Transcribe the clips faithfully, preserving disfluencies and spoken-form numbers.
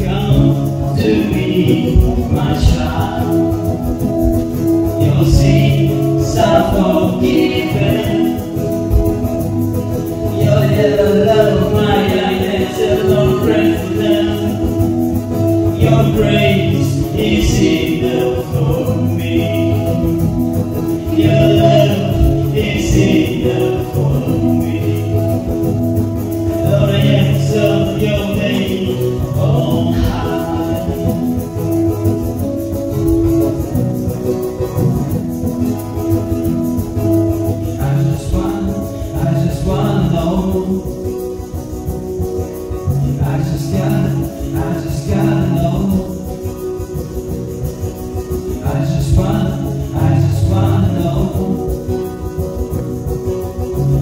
Come to me, my child. Your sins are forgiven. Your yellow, my eyes, don't pray for them. Your grace is enough for me. Your love is enough for me. Lord, I exalt your name on high. I just wanna, I just wanna know. I just gotta, I just gotta know. I just wanna, I just wanna know.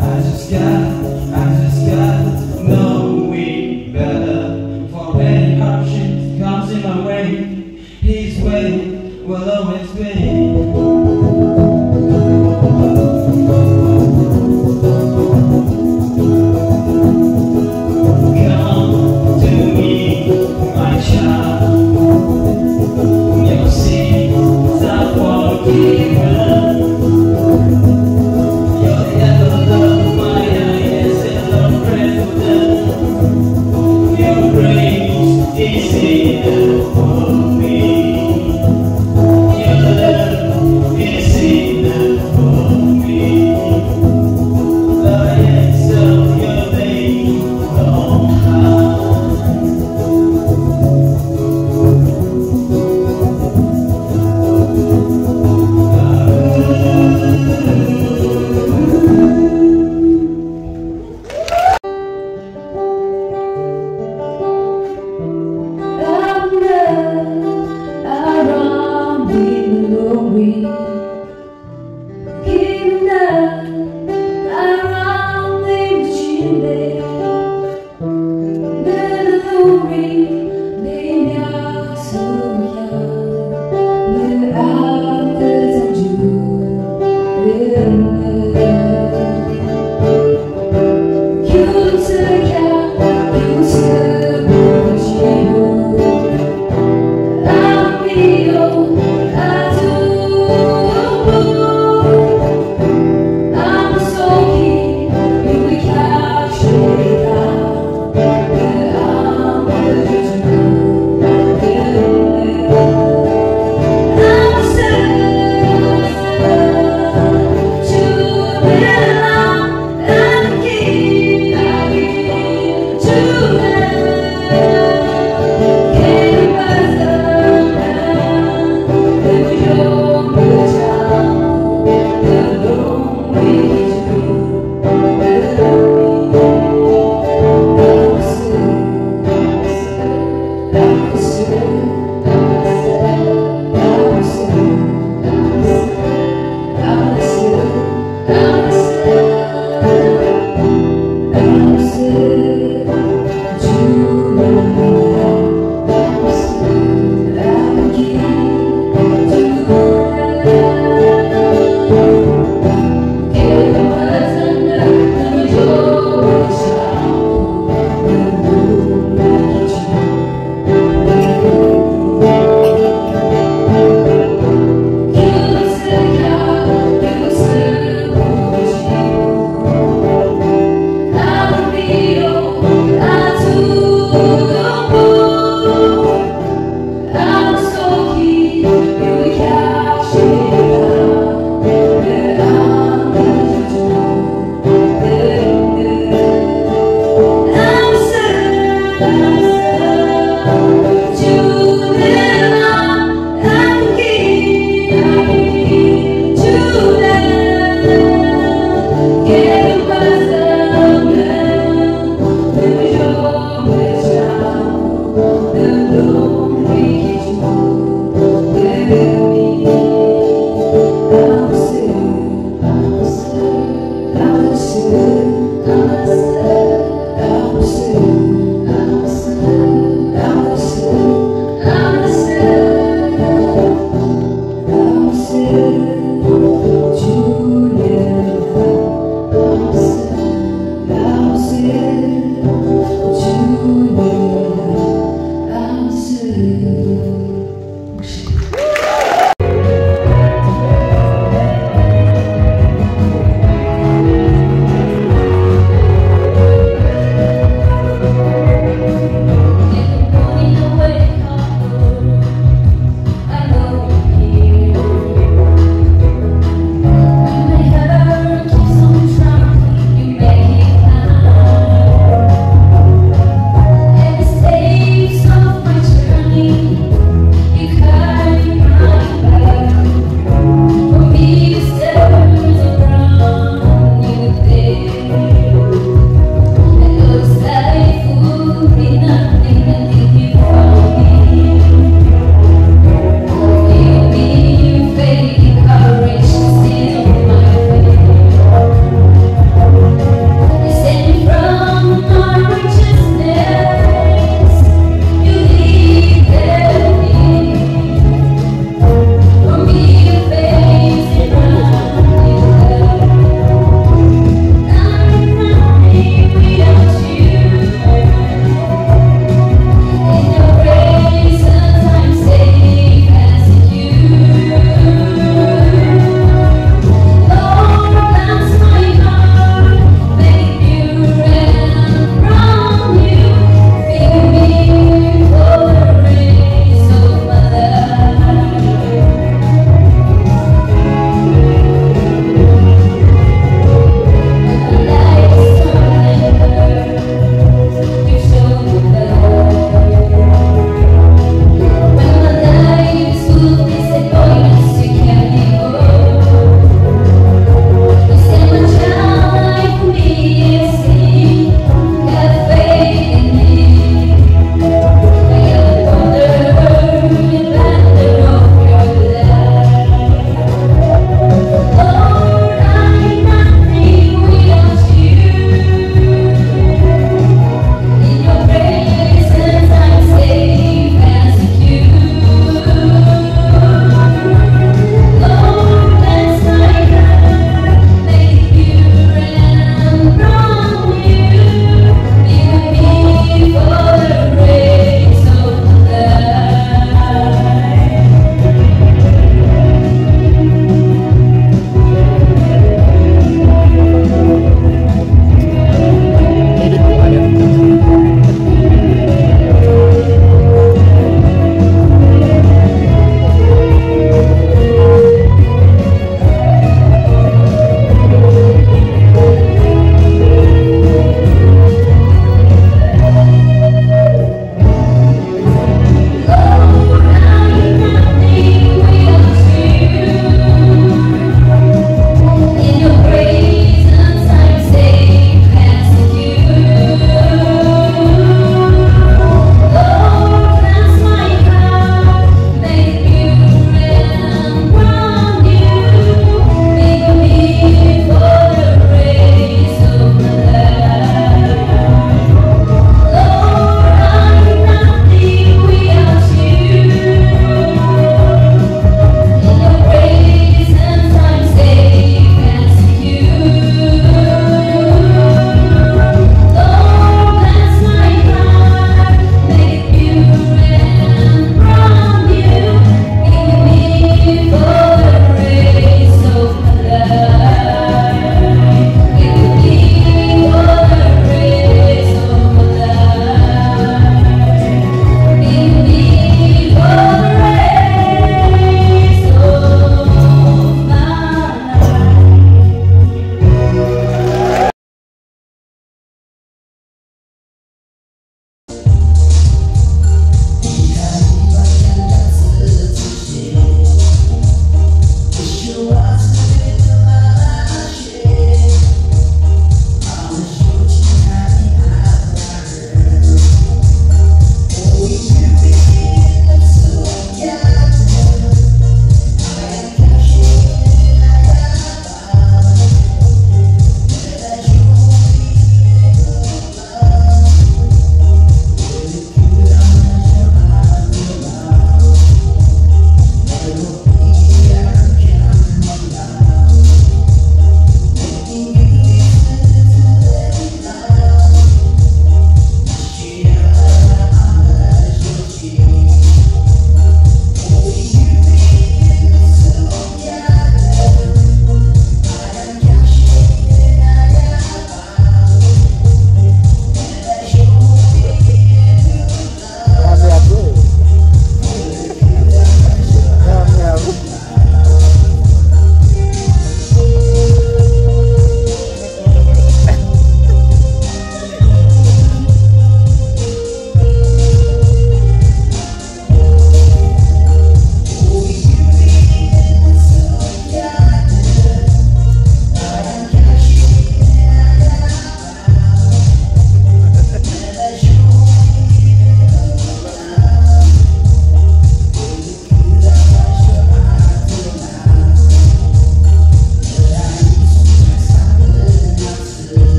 I just gotta, I just gotta know it better. For any option comes in my way, His way will always be. Come to me, my child. Your sins are forgiven. Your yellow, my eyes, and don't pray for them. Your grace is enough for me. Your love is enough for me. Lord, I exalt your name on high.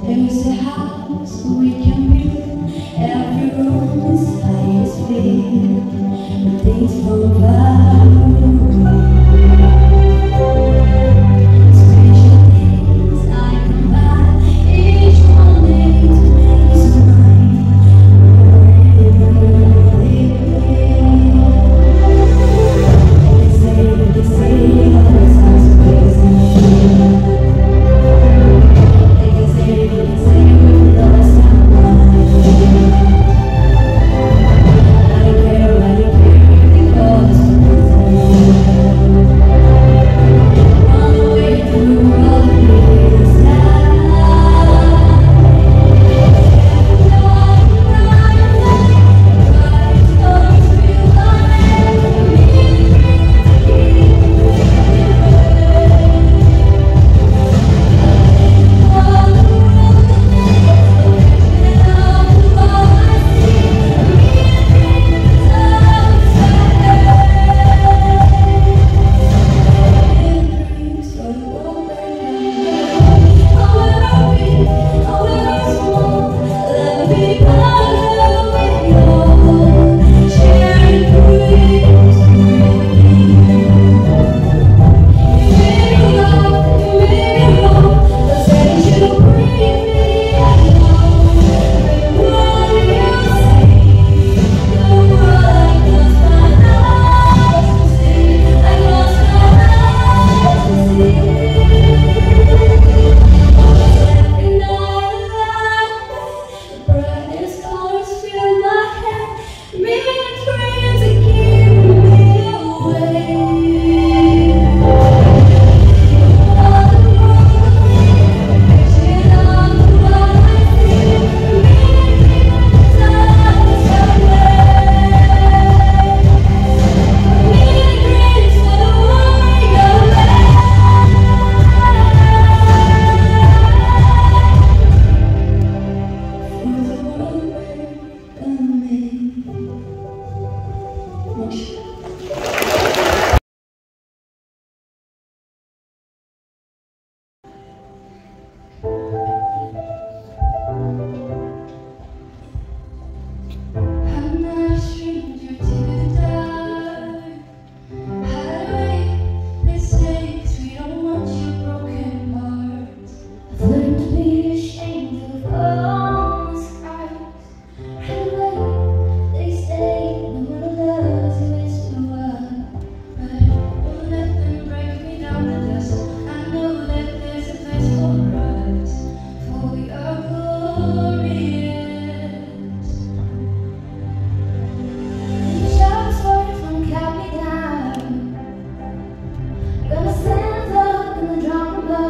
There's a house we can build, every room is high as steel, with things from far away. Special things I can buy, each one named to make it mine. I'm not a stranger to the dark. Hide away, they say, 'cause we don't want your broken hearts. I've learned to be ashamed of all my scars. Hide away, they say, no one loves you as you are. But won't let them break me down to dust. I know that there's a place for us, for we are glorious. Shouts for it from Capitan. Gonna stand up in the drama.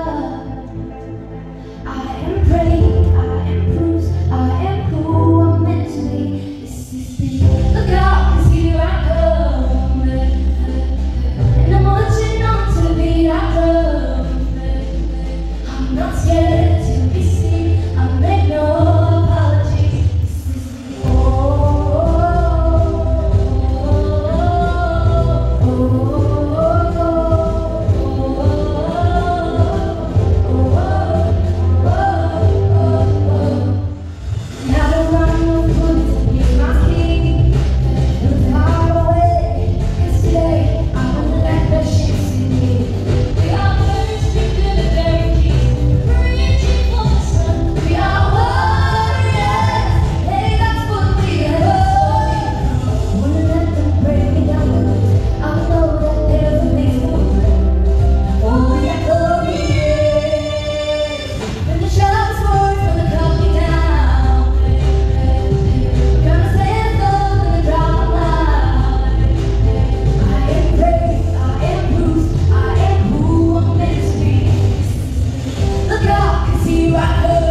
I am brave, I am Bruce, I am who I'm meant to be. This is me. Look out, 'cause here I come. And I'm marching on to the beat I drum. I'm not scared to be seen. I make no apologies. This is Amen.